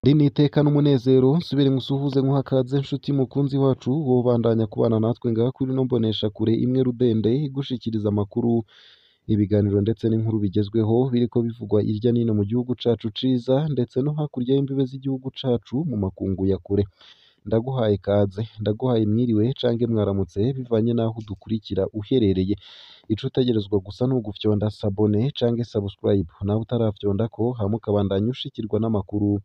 Iri ni iteka n'umunezero nsubire nkusuhuze nkuhakaze nshuti mukunzi wacu wobandanya kubana natwe ngaha kuri ino mboneshakure imwe rudende igushikiriza amakuru, ibiganiro ndetse n'inkuru bigezweho biriko bivugwa irya nino mu gihugu cacu ciza ndetse no hakurya y'imbibe z'igihugu cacu mu makungu ya kure. Ndaguhaye kaze, ndaguhaye mwiriwe canke mwaramutse bivanye n'aho udukurikira uherereye. Ico utegerezwa gusa ni ugufyonda sabone canke subscribe, nawe utarafyondako hama ukabandanya ushikirwa n'amakuru,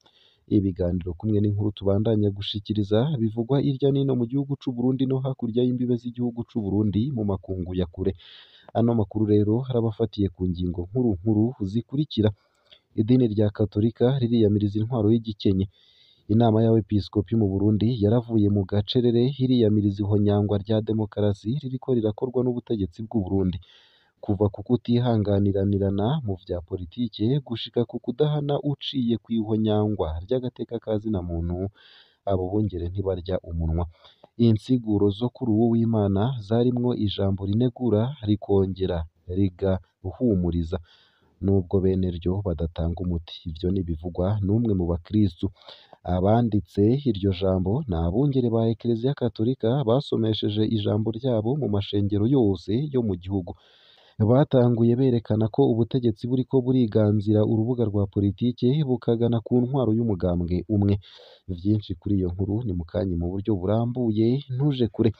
ibiganiro kumwe n'inkuru tubandanya gushikiriza bivugwa irya nino mu gihugu c'Uburundi no hakurya y'imbibe z'igihugu c'Uburundi mu makungu ya kure. Ano makuru rero arabafatiye ku ngingo nkuru nkuru zikurikira: idini rya Katolika ririyamiriza intwaro y'igikenye, inama y'abepiskopi mu Burundi yaravuye mu gacerere iriyamiriza ihonyangwa rya demokarasi ririko rirakorwa n'ubutegetsi bw'Uburundi, kuva ku kutihanganiranirana mu vya politike gushika ku kudahana uciye kw'ihonyangwa ry'agateka ka zina muntu, abo bungere ntibarya umunwa. Insiguro zo kuri uwo w'Imana zarimwo ijambo rinegura rikongera rigahumuriza, nubwo bene ryo badatanga umuti. Ivyo nibivugwa n'umwe mu bakristu. Abanditse iryo jambo ni abungere ba Ekereziya Katolika basomesheje ijambo ryabo mu mashengero yose yo mu gihugu. Batanguye berekana ko ubutegetsi buriko buriganzira urubuga rwa politike bukagana ku ntwaro y'umugambwe umwe. Vyinshi kuri iyo nkuru ni mukanya mu buryo burambuye, ntuje kure.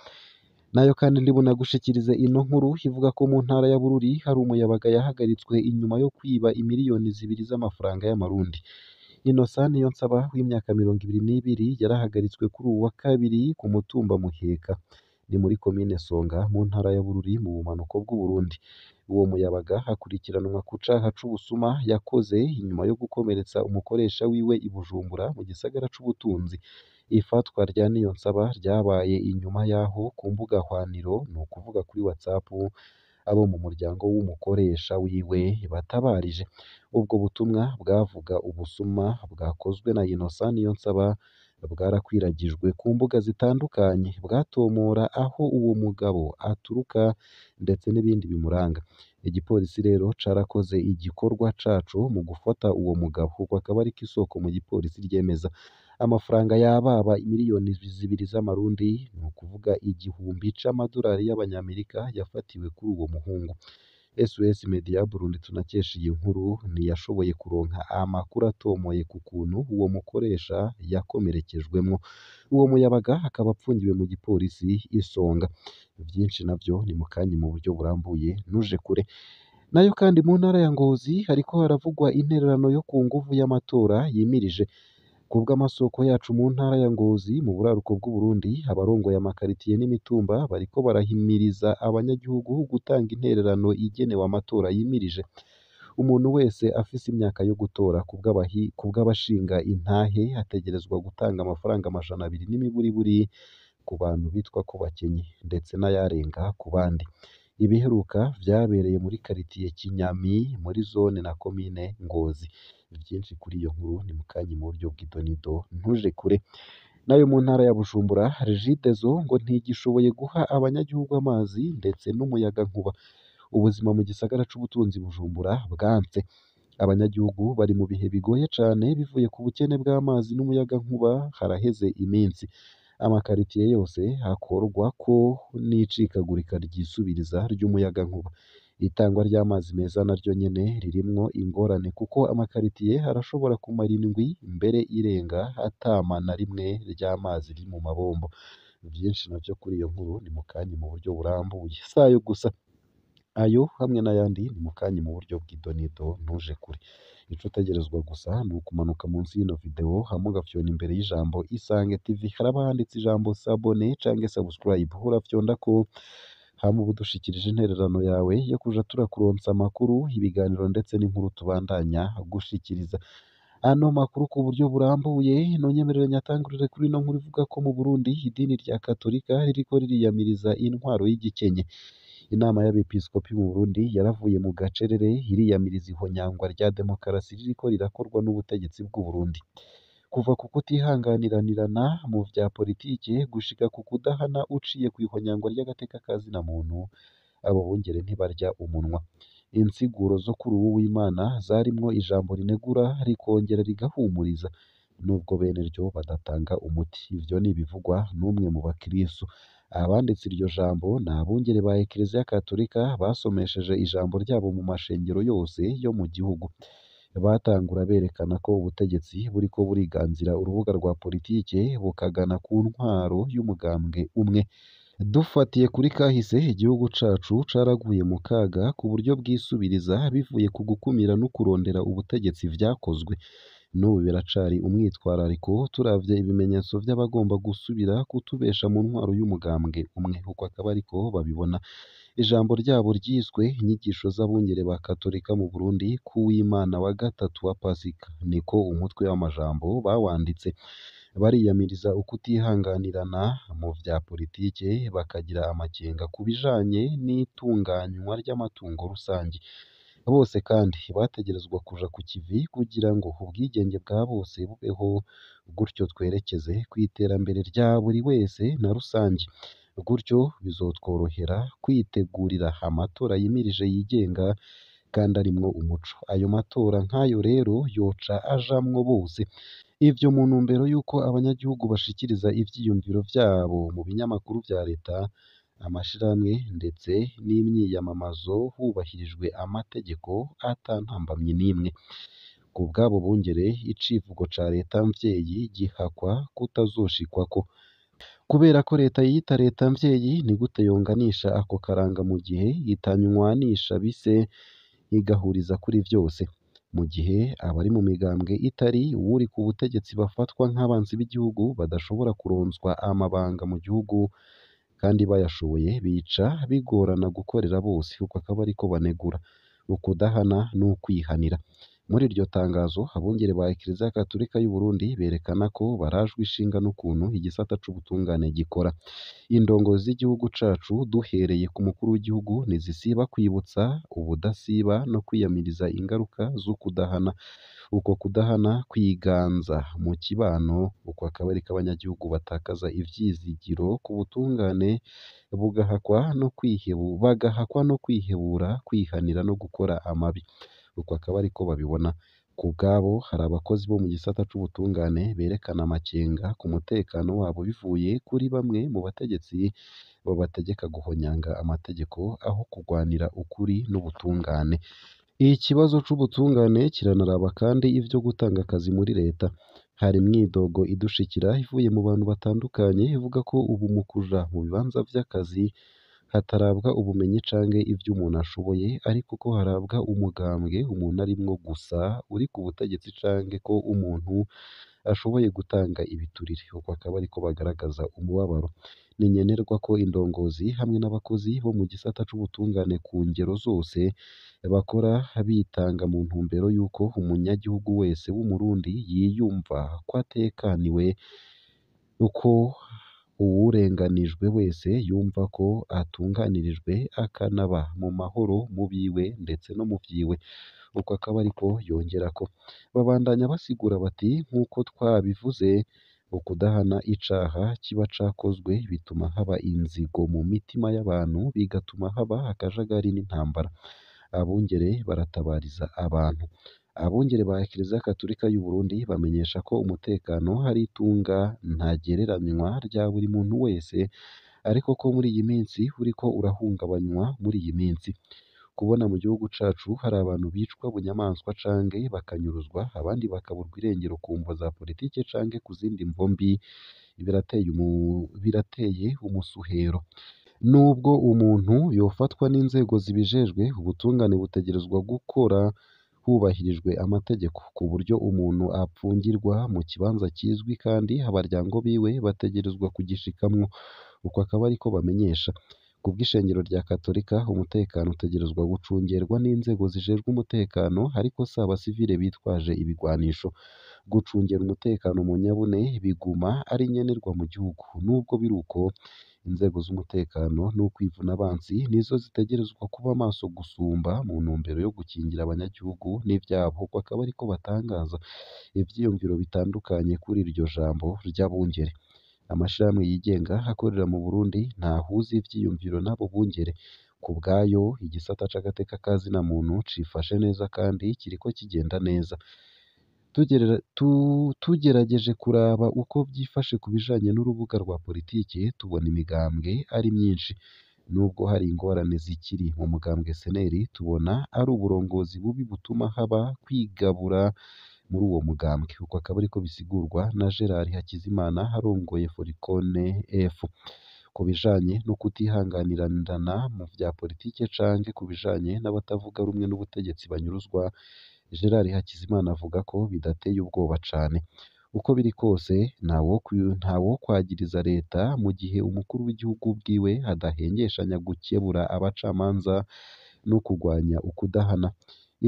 Nayo kandi ndibunagushikirize ino nkuru ivuga ko mu ntara ya Bururi hari umuyabaga yahagaritswe inyuma yo kwiba imiriyoni 2 z'amafaranga y'amarundi. Innocent Niyonsaba w'imyaka 22 yarahagaritswe kuri uwu wa kabiri ku mutumba Muheka, ni muri komine Songa mu ntara ya Bururi mu bumanuko bw'Uburundi. Uwo muyabaga akurikiranwa ku caha c'ubusuma yakoze inyuma yo gukomeretsa umukoresha wiwe i Bujumbura mu gisagara c'ubutunzi. Ifatwa rya Niyonsaba ryabaye inyuma y'aho ku mbuga hwaniro, ni ukuvuga kuri WhatsApp, abo mu muryango w'umukoresha wiwe batabarije. Ubwo butumwa bwavuga ubusuma bwakozwe na Innocent Niyonsaba bwarakwiragijwe ku mbuga zitandukanye, bwatomora aho uwo mugabo aturuka ndetse n'ibindi bimuranga. Igipolisi rero carakoze igikorwa caco mu gufata uwo mugabo, uko akaba ariko isoko mu gipolisi ryemeza. Amafaranga yababa imiriyoni 2 z'amarundi, ni ukuvuga 1000 c'amadolari y'abanyamerika yafatiwe kuri uwo muhungu. SOS Media Burundi tunakesha iyi nkuru ntiyashoboye kuronka amakuru atomoye ku kuntu uwo mukoresha yakomerekejwemwo. Uwo muyabaga akaba apfungiwe mu gipolisi i Songa. Vyinshi navyo ni mukanya mu buryo burambuye, ntuje kure. Nayo kandi mu ntara ya Ngozi hariko haravugwa intererano yo ku nguvu y'amatora yimirije. Kubw'amasoko yacu mu ntara ya Ngozi mu buraruko bw'Uburundi, abarongoye amakaritiye n'imitumba bariko barahimiriza abanyagihugu gutanga intererano igenewe amatora yimirije. Umuntu wese afise imyaka yo gutora kubw'abashinga intahe ategerezwa gutanga amafaranga 200 n'imiburiburi ku bantu bitwa ko bakenye, ndetse n'ayarenga ku bandi. Ibiheruka vyabereye muri karitiye Kinyami muri zone na komine Ngozi. Vyinshi kuri iyo nkuru ni mukanya mu buryo bw'idonido, ntuje kure. Nayo mu ntara ya Bujumbura, Regideso ngo ntigishoboye guha abanyagihugu amazi ndetse n'umuyagankuba. Ubuzima mu gisagara c'ubutunzi Bujumbura bwanse. Abanyagihugu bari mu bihe bigoye cane bivuye ku bukene bw'amazi n'umuyagankuba haraheze iminsi. Amakaritiye yose hakorwako n'icikagurika ryisubiriza ry'umuyagankuba. Itangwa ry'amazi meza naryo nyene ririmwo ingorane kuko amakaritiye arashobora kumara indwi mbere irenga atama na rimwe ry'amazi riri mu mabombo. Vyinshi navyo kuri iyo nkuru ni mukanya mu buryo burambuye. Sayo gusa, ayo hamwe n'ayandi ni mukanya mu buryo bw'idonido, ntuje kure. Ico utegerezwa gusa ni ukumanuka munsi y'ino video hama ugafyonda imbere y'ijambo Isange TV, haraba handitse ijambo sabone canke subscribe, urafyondako hama uba udushikirije intererano yawe yo kuja turakuronsa amakuru, ibiganiro ndetse n'inkuru tubandanya gushikiriza. Ano makuru ku buryo burambuye nonyemerere nyatangurire kuri ino nkuru ivuga ko mu Burundi idini rya Katolika ririko ririyamiriza intwaro y'igikenye. Inama y'abepiskopi mu Burundi yaravuye mu gacerere iriyamiriza ihonyangwa rya demokarasi ririko rirakorwa n'ubutegetsi bw'Uburundi. Kuva ku kutihanganiranirana mu vya politike gushika ku kudahana uciye kw'ihonyangwa ry'agateka ka zina muntu, Abo bungere ntibarya umunwa. Insiguro zo kuri uwu w'Imana zarimwo ijambo rinegura rikongera rigahumuriza, nubwo bene ryo badatanga umuti. Ivyo ni ibivugwa n'umwe mu bakristo. Abanditse iryo jambo ni abungere ba Eklezia Katolika basomesheje ijambo ryabo mu mashengero yose yo mu gihugu. Batangura berekana ko ubutegetsi buriko buriganzira urubuga rwa politike bukagana ku ntwaro y'umugambwe umwe. Dufatiye kuri kahise, igihugu cacu caraguye mu kaga ku buryo bwisubiriza bivuye ku gukumira no kurondera ubutegetsi vyakozwe. N'ubu biracari umwitwarariko turavye ibimenyetso vy'abagomba gusubira kutubesha mu ntwaro y'umugambwe umwe, uko akaba ariko babibona. Ijambo ryabo ryiswe inyigisho z'abungere ba Katolika mu Burundi ku w'Imana wa gatatu wa Pasika, niko umutwe w'amajambo bawanditse. Bariyamiriza ukutihanganirana mu vya politike, bakagira amakenga ku bijanye n'itunganywa ry'amatungo rusangi. Bose kandi bategerezwa kuja ku kivi kugira ngo ubwigenge bwa bose bubeho, gutyo twerekeze kw'iterambere rya buri wese na rusangi. Gutyo bizotworohera kwitegurira amatora yimirije yigenga kandi arimwo umuco. Ayo matora nk'ayo rero yoca ajamwo bose. Ivyo mu ntumbero y'uko abanyagihugu bashikiriza ivyiyumviro vyabo mu binyamakuru vya leta, amashirahamwe ndetse n'imyiyamamazo hubahirijwe amategeko ata ntambamyi n'imwe. Ku bw'abo bungere, icivugo ca leta mvyeyi gihakwa kutazoshikwako. Kubera ko leta yiyita leta mvyeyi, ni gute yonganisha ako karanga mu gihe itanywanisha bise igahuriza kuri vyose? Mu gihe abari mu migambwe itari uwuri ku butegetsi bafatwa nk'abansi b'igihugu badashobora kuronswa amabanga mu gihugu kandi bayashoboye, bica bigorana gukorera bose, uko akaba ariko banegura. Ukudahana n'ukwihanira. Muri iryo tangazo, abungere ba Eklezia Katolika y'u Burundi berekana ko barajwe ishinga n'ukuntu igisata c'ubutungane gikora. Indongozi z'igihugu cacu duhereye ku mukuru w'igihugu ntizisiba kwibutsa ubudasiba no kwiyamiriza ingaruka z'ukudahana. Uko kudahana kwiganza mu kibano, uko akaba ariko abanyagihugu batakaza ivyizigiro ku butungane bagahakwa no kwihebura, kwihanira no gukora amabi. Uko akaba ariko babibona. Ku bwabo hari abakozi bo mu gisata c'ubutungane berekana amakenga ku mutekano wabo bivuye kuri bamwe mu bategetsi babategeka guhonyanga amategeko aho kugwanira ukuri n'ubutungane. Ikibazo c'ubutungane kiranaraba kandi ivyo gutanga akazi muri leta. Hari imyidogo idushikira ivuye mu bantu batandukanye ivuga ko ubu mu kuja mu bibanza vy'akazi hatarabwa ubumenyi canke ivyo umuntu ashoboye, ariko ko harabwa umugambwe umuntu arimwo gusa uri ku butegetsi canke ko umuntu ashoboye gutanga ibiturire. Uko akaba ariko bagaragaza umubabaro. Ni nkenerwa ko indongozi hamwe n'abakozi bo mu gisata c'ubutungane ku ngero zose bakora bitanga mu ntumbero y'uko umunyagihugu wese w'Umurundi yiyumva ko atekaniwe, uko uwurenganijwe wese yumva ko atunganirijwe akanaba mu mahoro mu biwe ndetse no mu vyiwe. Uko akaba ariko yongerako. Babandanya basigura bati nk'uko twabivuze, ukudahana icaha kiba cakozwe bituma haba inzigo mu mitima y'abantu, bigatuma haba akajagari n'intambara. Abungere baratabariza abantu. Abungere ba Eklezia Katolika y'u Burundi bamenyesha ko umutekano ari itunga ntagereranywa rya buri muntu wese, ariko ko muri iyi minsi uriko urahungabanywa. Muri iyi minsi kubona mu gihugu cacu hari abantu bicwa bunyamaswa canke bakanyuruzwa, abandi bakaburwa irengero ku mvo za politike canke ku zindi mvo mbi, birateye umusuhero. Nubwo umuntu yofatwa n'inzego zibijejwe, ubutungane butegerezwa gukora hubahirijwe amategeko, ku buryo umuntu apfungirwa mu kibanza kizwi kandi abaryango biwe bategerezwa kugishikamwo. Uko akaba ariko bamenyesha. Ku bw'ishengero rya Katolika, umutekano utegerezwa gucungerwa n'inzego zijejwe umutekano, ariko si abasivile bitwaje ibigwanisho. Gucungera umutekano mu nyabune biguma ari nkenerwa mu gihugu. Nubwo biri uko, inzego z'umutekano n'ukwivuna abansi nizo zitegerezwa kuba maso gusumba mu ntumbero yo gukingira abanyagihugu n'ivyabo. Uko akaba ariko batangaza ivyiyumviro bitandukanye kuri iryo jambo ry'abungere. Amashirahamwe yigenga akorera mu Burundi ntahuza ivyiyumviro n'abo bungere. Ku bwayo igisata c'agateka ka zina muntu cifashe neza kandi kiriko kigenda neza. Tugerageje kuraba uko vyifashe ku bijanye n'urubuga rwa politike, tubona imigambwe ari myinshi. Nubwo hari ingorane zikiri mu mugambwe SNL, tubona ari uburongozi bubi butuma haba kwigabura muri uwo mugambwe. Uko akaba ariko bisigurwa na Gerard Hakizimana arongoye Foricone F. Ku bijanye no kutihanganiranirana mu vya politike canke ku bijanye n'abatavuga rumwe n'ubutegetsi banyuruzwa, Gerard Hakizimana avuga ko bidateye ubwoba cane. Uko biri kose ntawokwagiriza leta mu gihe umukuru w'igihugu bwiwe adahengeshanya gukebura abacamanza no kugwanya ukudahana.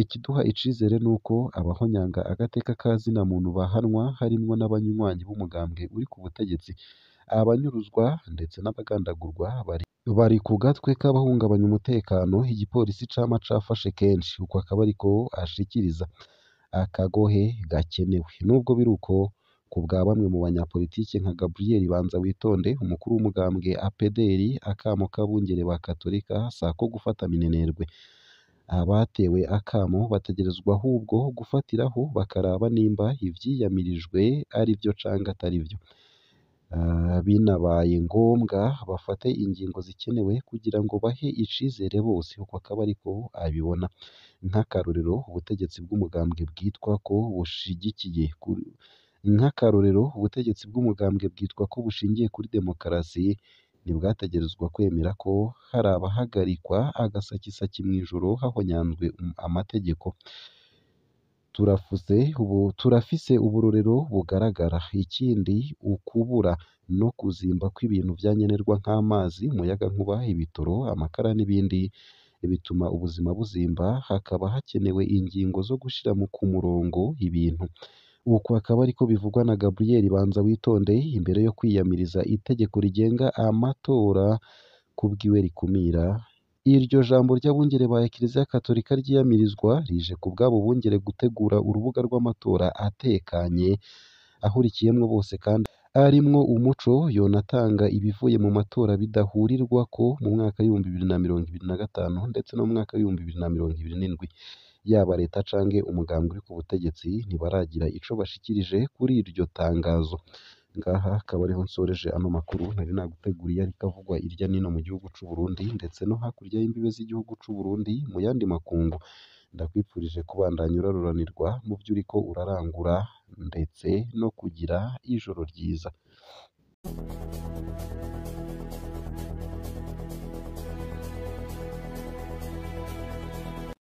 Ikiduha icizere nuko abahonyanga agateka ka zina muntu bahanwa, harimwo n'abanywanyi b'umugambwe uri ku butegetsi. Abanyuruzwa ndetse n'abagandagurwa bari ku gatwe k'abahungabanya umutekano igipolisi cama cafashe kenshi. Uko akaba ariko ashikiriza. Akagohe gakenewe. Nubwo biruko ku bwa bamwe mu banyapolitike nka Gabriel Banzawitonde, umukuru w'umugambwe APDR, akamo k'abungere ba Katolika si ako gufata minenerwe. Abatewe akamo bategerezwa ahubwo gufatiraho bakaraba nimba ivyiyamirijwe ari vyo canke atari vyo. Binabaye ngombwa bafate ingingo zikenewe kugira ngo bahe icizere bose. Uko akaba ariko abibona. Nk'akarorero ubutegetsi bw'umugambwe bwitwa ko bushigikiye nk'akarorero ubutegetsi bw'umugambwe bwitwa ko bushingiye kuri demokarasi ntibwategerezwa kwemera ko hari abahagarikwa agasakisaki mw'ijoro hahonyanzwe amategeko. Turafise uburorero bugaragara. Ikindi ukubura no kuzimba kw'ibintu vyankenerwa nk'amazi, umuyagankuba, ibitoro, amakara n'ibindi bituma ubuzima buzimba, hakaba hakenewe ingingo zo gushira ku murongo ibintu. Uko akaba ariko bivugwa na Gabriel Banzawitonde imbere yo kwiyamiriza itegeko rigenga amatora kubwiwe rikumira. Iryo jambo ry'abungere ba Eklezia Katolika ryiyamirizwa rije ku bw'abo bungere gutegura urubuga rw'amatora atekanye ahurikiyemwo bose kandi arimwo umuco, yonatanga ibivuye mu matora bidahurirwako mu mwaka w'2025 ndetse no mu mwaka w'2027. Yaba leta canke umugambwe uri ku butegetsi ntibaragira ico bashikirije kuri iryo tangazo. Ngaha akaba ariho nsoreje ano makuru nari naguteguriye ariko avugwa irya nino mu gihugu c'u Burundi ndetse no hakurya y'imbibe z'igihugu c'u Burundi mu yandi makungu. Ndakwifurije kubandanya uraruranirwa mu vyo uriko urarangura ndetse no kugira ijoro ryiza.